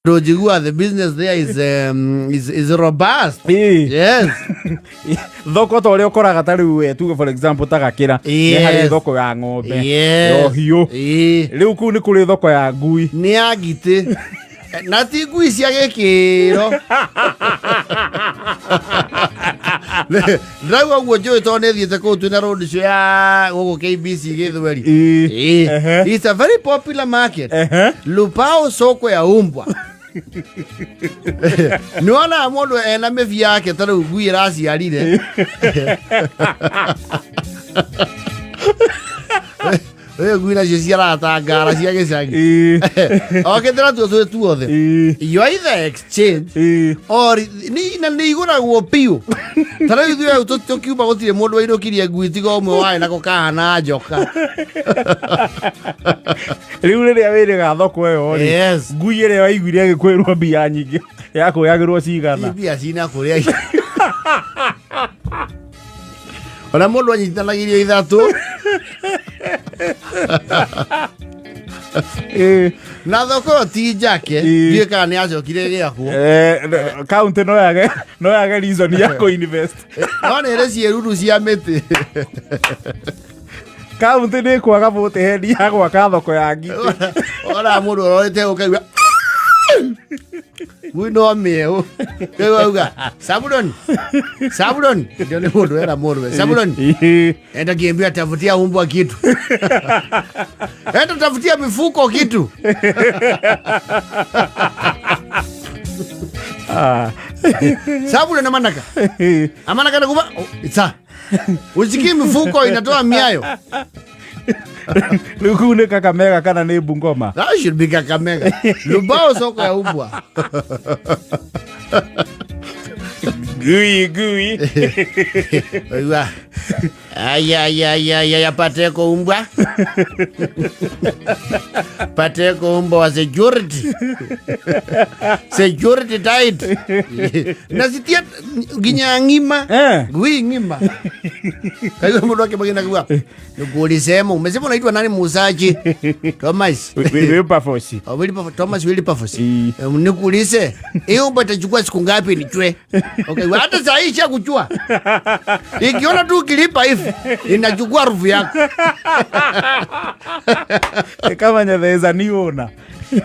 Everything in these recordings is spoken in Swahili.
Njigua the business there is robust. Yes. Thoko ta ũrĩa ũkoraga ta rĩu we tuge, for example, ta Gakĩra nĩ harĩ thoko ya ng'ombe, ya ũhiũ. Rĩu kũu nĩ kũrĩ thoko ya ngui? Nĩ ya ngitĩ, na ti ngui cia gĩkĩro. Ndĩrauga ũguo njũĩ tondũ nĩ thiĩte kũu twĩna road show ya gũkũ KBC Gĩthweri. It's a very popular market. Lupao, soko ya umbwa. Nĩ wonaga mũndũ ena mĩbi yake ta rĩu ngui ĩraciarire. Rĩu ngui nacio ciaratangara cia gĩcagi. Okĩtĩra tuo twĩ tuothe. You either exchange or na nĩ igũragwo biũ. Ta rĩu ithuĩ hau tũkiuma gũtirĩ mũndũ wainũkirie ngui tiga ũmwe warĩ nako kahana njoka. Rĩu rĩrĩa wĩrĩga thoko ĩyo rĩ, ngui ĩrĩa waiguire ĩgĩkwĩrwo mbia nyingĩ yakũyagĩrwo cigana? Mbia cina kũrĩa ona mũndũ anyitithanagĩrio ithatũ. Na thoko ĩyo ti njake. Ndiũĩ kana nĩ yacokire ĩgĩakwo. Kaunti no yage reason ya kũ-invest. No nĩ ĩrĩ ciĩruru cia mĩtĩ. Kaunti nĩ kwaga bũtĩhendi ya gwaka thoko ya ngitĩ. Ona mũndũ ũrorete ũkaigua ngui no mĩeũ. Rĩu auga, "Sabulon, Sabulon," ndio nĩ mũndũ era mũndũ, "Sabulon, enda kimbia tafutia umbwa kitu, enda tafutia mifuko kitu." Sabulon amanaka amanaka nakuba itsa usikie mifuko inatoa miayo. Rĩu kũu nĩ Kakamega kana nĩ Bungoma? That should be Kakamega. Lubao, soko ya umbwa. Ngui ngui. Oiwa. Ay, ay, ay, ay, ay, pateko umbwa. Pateko umbwa wa security. Security tight. Na sitia nginya ng'ima. Ngui ng'ima. Kaigua mundu akimagina kuwa. Nikuulisema umesema unaitwa nani, muuzaji? Thomas. Wilberforce. Oh, Thomas Wilberforce. Nikuulize, hiyo umbwa itachukua siku ngapi nichwe? Okay, hata saa hii isha kuchua. Ikiona tu ukilipa hivi, inachukua harufu yako. Ĩkamenya there is a new owner.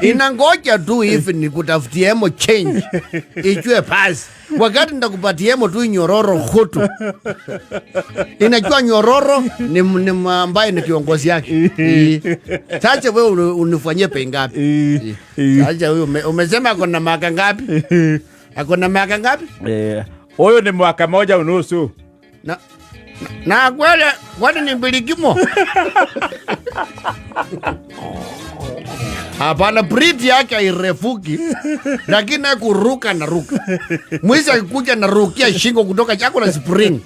Inangoja tu hivi nikutafutiemo change. Ichue pasi. Wakati nitakupatiemo tu nyororo hutu. Inajua nyororo ni ambaye ni kiongozi yake. Sasa wewe unifanyie pei ngapi? Sasa huyu umesema ako na miaka ngapi? Ako na miaka ngapi? Huyu ni mwaka moja unusu. Na kweli kwani ni mbilikimo? Hapana, breed yake hairefuki, lakini naye kuruka na ruka. Mwizi akikuja na rukia shingo kutoka chako na spring.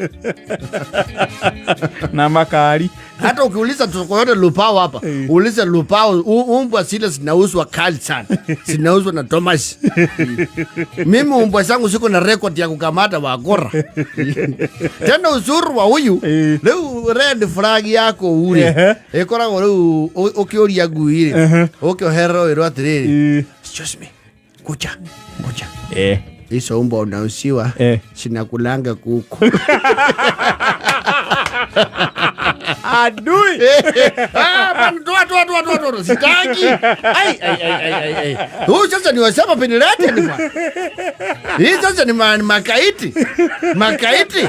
Na makali. Hata ukiuliza soko yote Lupao hapa, ulize Lupao, umbwa zile zinauzwa kali sana. Zinauzwa na Thomas. Mimi umbwa zangu siko na record ya kukamata wakora. Tena uzuri wa huyu, rĩu red flag yako uri. Ĩkoragwo rĩu ũkĩũria ngui rĩ, ũkĩoherera wĩrwo atĩrĩrĩ, "Excuse me, kuja, kuja. Hizo umbwa unauziwa zinakulanga kuku." Adui. Ah, bana, toa, toa, toa, toa, toa. Sitaki. Ai, ai, ai, ai, ai, ai. Huyu sasa ni wasema bin Laden bwana. Hii sasa ni makaiti. Makaiti.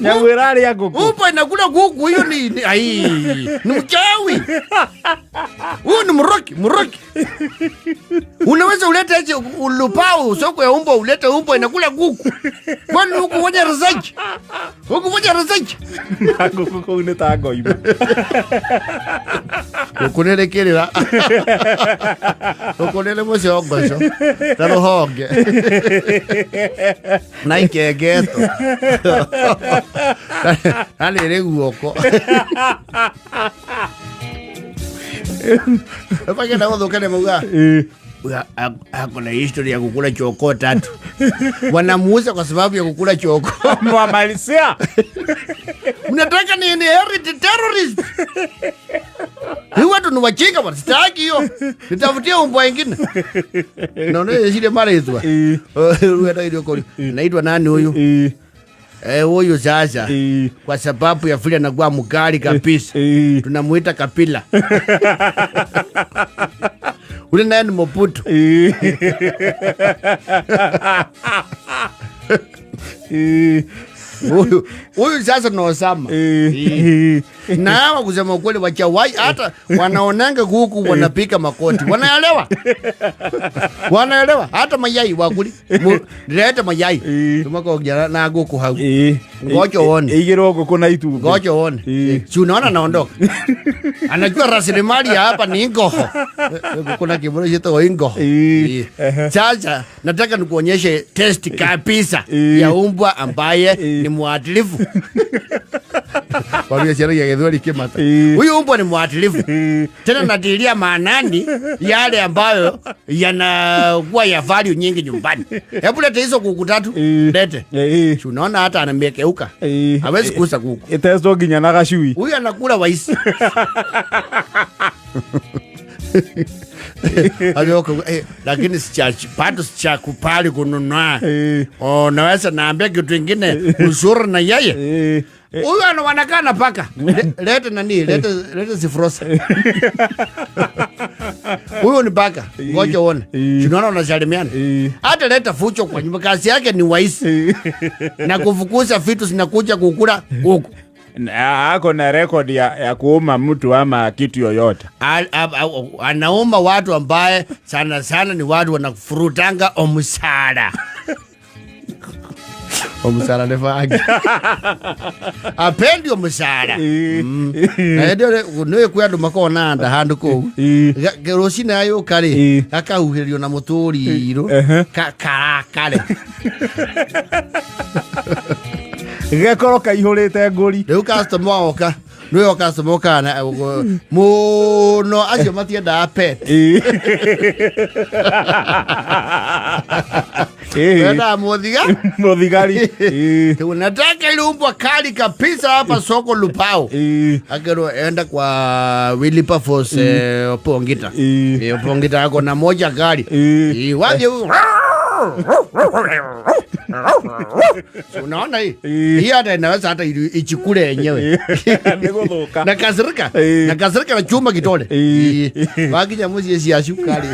Nyamũ ĩrarĩa ngũkũ. Upo inakula kuku, hiyo ni ai, ni mchawi. Huyu ni mroki, mroki. Unaweza ulete aje ulupao soko ya umbwa, ulete umbwa inakula kuku? Kwani huku fanya research? Huku fanya research? Ngũkũ kũu nĩ ta ngoima. Ngũkũ nĩ kĩrĩra. Ngũkũ nĩ mũcongoco ta rũhonge na ikengetwo na nĩ ĩrĩ guoko. Magenda gũthũka nĩ mauga. Ako na history ya kukula choko 3. Wanamuuza kwa sababu ya kukula choko. Mwamalisia. Mnataka ni inherit terrorist. Hii watu ni wajinga bwana, sitaki hiyo. Nitafutie umbwa ingine. Naona ile mara hizo. Naitwa nani huyu? Huyu sasa kwa sababu ya vile anakuwa mkali kabisa. Tunamuita Kapila. Ule naye ni Mobutu. Huyu sasa ni Osama. Na hawa kusema ukweli wachawai hata wanaonanga kuku wanapika makoti. Wanaelewa? Wanaelewa? Hata mayai wakuli. Leta mayai. Tumako jana na kuku hau. Ngoja uone. Igero kuku na itu. Ngoja uone. Si unaona naondoka. Anajua rasilimali ya hapa ni ngoho. Kuna kiburi chetu ngoho. Sasa nataka nikuonyeshe test kabisa ya umbwa ambaye ni mwadilifu. Kwa hiyo ya Githweri kimata. Huyu umbwa ni mwadilifu. Tena natilia maanani yale ambayo yanakuwa ya value nyingi nyumbani. Hebu lete hizo kuku 3. Lete. Si unaona hata anamekeuka. Hawezi kuuza kuku. Itezo ginya na gashui. Huyu anakula waisi. Aliyoko, lakini bado sichakupali kununua. Naweza naambia kitu kingine uzuri na yeye. Huyu anaonekana paka. Lete nani? Lete sifrosa. Huyu ni paka. Ngoja uone. Tunaona wanasalimiana. Hata leta fucho kwa nyumba, kazi yake ni waisi. Na kufukuza vitu zinakuja kukula huku. Ako na record ya kuuma mtu ama kitu yoyote. Anauma watu ambaye sana sana ni watu wanafurutanga omusara. Omusara nefagi. Apendi omusara. Na ndio nwe kwa andu makona nda handu kuu. Rocina ayo kare akahuhirio na muturiro karakare. Gekoro kaihurite nguri. Riu customer oka. Nwe customer oka na muno acio matiendaga pet. Wenda muthiga? Muthigari. Unataka ile umbwa kali kabisa hapa soko Lupao. Akero enda kwa Wilberforce Opongita. Opongita ako na moja kali. Waje Unaona hii? Hii hata inaweza hata ichikule yenyewe. Niguthuka. Na kasirika. Na kasirika na chuma kitole. Wakija muzi yesi ashukali.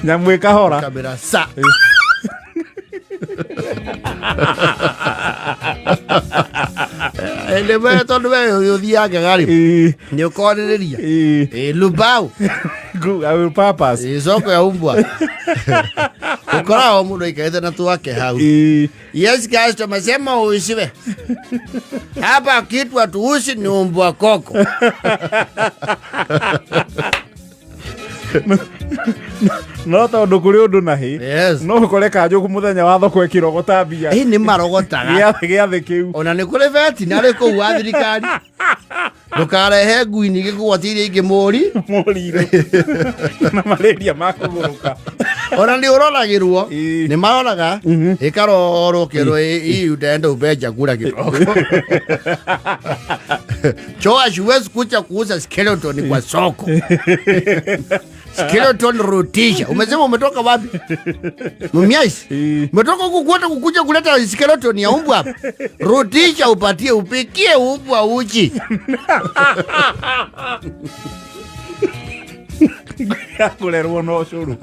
Nyamwe kahora. Kamera sa. Ele we tondu we uthiaga gari. Ni ukonĩrĩria. Lubao. Good, I will purpose. Soko ya umbwa. Ukoragwo mũndũ aikarĩte na twake hau. Yes guys, tumesema uisiwe. Hapa kitu hatuuzi ni umbwa koko. No tondu kuri undu na hi. Yes. No ukore kanjũ muthenya wa thoko ĩkĩrogota mbia. Ĩ nĩ marogotaga. Gĩathĩ kĩu. Ona nĩ kũrĩ vetinarĩ kũu wa thirikari. Ndũkarehe ngui nyingĩ kũgwatia iria ingĩ mũri. Mũrire. Na malaria makũgũrũka. Ona nĩ ũroragĩrwo. Nĩ maroraga. Ĩkarorwo kĩrwo hii utaenda upee chakula kidogo. Choa siwezi kuja kuuza skeleton kwa soko. Skeleton rotisha. Umesema umetoka wapi? Mumias. Umetoka huku kwote kukuja kuleta skeleton ya umbwa hapa. Rotisha upatie upikie umbwa uji. Kurerwo no curu.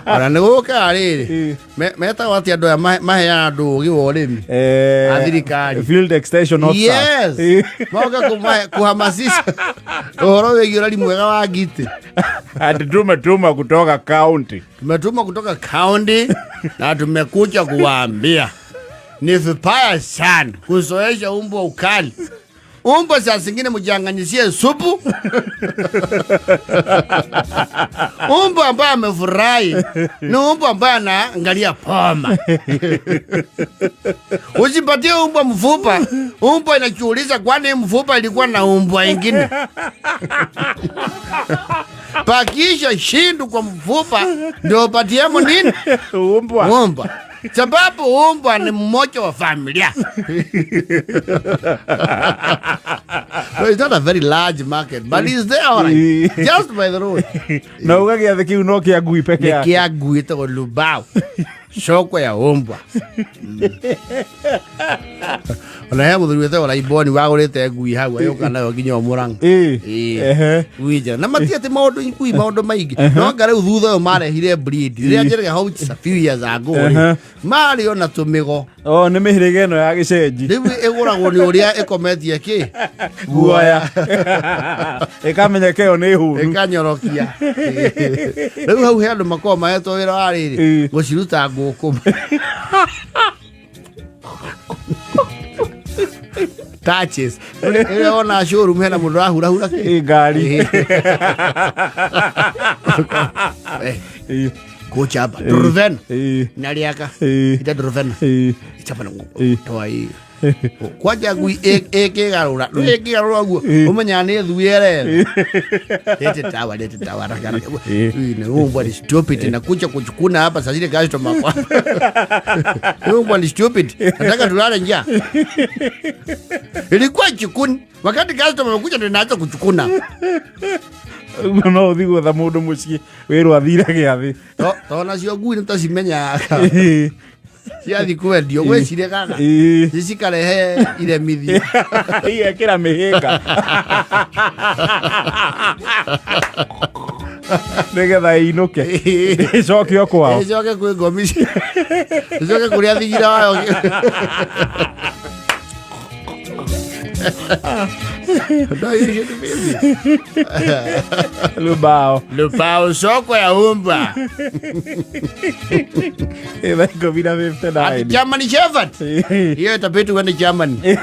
Ona nĩ gũka rĩrĩ. Metagwo atĩa andũ aya maheaga andũ ũgĩ wa ũrĩmi? A thirikari. Field extension officer. Yes. Moka kuhamasisha ũhoro wĩgiĩ ũreri mwega wa ngitĩ. Ati tumetuma kutoka county. Tumetuma kutoka county na tumekuja kuwaambia ni vibaya sana kuzoesha umbwa ukali. Umbwa saa zingine mchanganyisie supu. Umbwa ambaye amefurahi ni umbwa ambaye anaangalia poma. Usipatie umbwa mfupa, umbwa inajiuliza kwani mfupa ilikuwa na umbwa ingine. Pakisha shindu kwa mfupa ndio upatiemo nini? Umbwa. Umbwa. Sababu umbwa ni mmoja wa familia. So it's not a very large market, but it's there, all right. Just by the road. Na uga gĩathĩ kĩu no kĩa ngui peke Ni yake. Kia ngui ĩtagwo Lubao. Soko ya umbwa. Ona he mũthuri wĩtagwo Raiboni wagũrĩte ngui hau agĩũka nayo nginya o Mũrang'a. Ngui njega. Na mati atĩ maũndũ ngui maũndũ maingĩ. No anga rĩu thutha ũyũ marehire breed. Rĩrĩa njĩrĩga hau a few years ago rĩ, marĩ ona tũmĩgo. O nĩ mĩhĩrĩga ĩno ya gĩcenji. Rĩu ĩgũragwo nĩ ũrĩa ĩkometie kĩ? Guoya. Ĩkamenyeka ĩyo nĩ hũnu. Ĩkanyorokia. Rĩu hau he andũ makoragwo mahetwo wĩra wa rĩrĩ gũciruta ngũkũ. Touches. Rĩrĩa wona showroom hena mũndũ ũrahurahura kĩ? Ngari. Kocha hapa. Durven. Naliaka. Ita Durven. Ichapa na toa hii. Kwanja ngui ĩkĩgarũra ĩkĩgarũra guo ũmenyaga nĩ thui ĩretha. Lete tawa, lete tawa haraka haraka. Ni umbwa ni stupid na kuja kuchukuna hapa saa zile customer kwa. Umbwa ni stupid. Nataka tulale njaa. Ilikuwa chukuni wakati customer amekuja ndio inaanza kuchukuna. Ũguo no ũthiĩ gwetha mũndũ mũciĩ wĩrwo athire gĩathĩ. To to nacio ngui nĩ tacimenyaga. Ciathi kwendio gwĩciregaga. Cikarehe iremithia. Igekĩra mĩhĩnga nĩgetha ĩinũke ĩcokio kwao. Ĩcoke kwĩ ngomi. Ĩcoke kũrĩa thigira wayo. No, you should be. Lubao. Lubao, soko ya umbwa. Thaa 10:59. Ati German Shepherd. Hiyo itabidi uende Germany.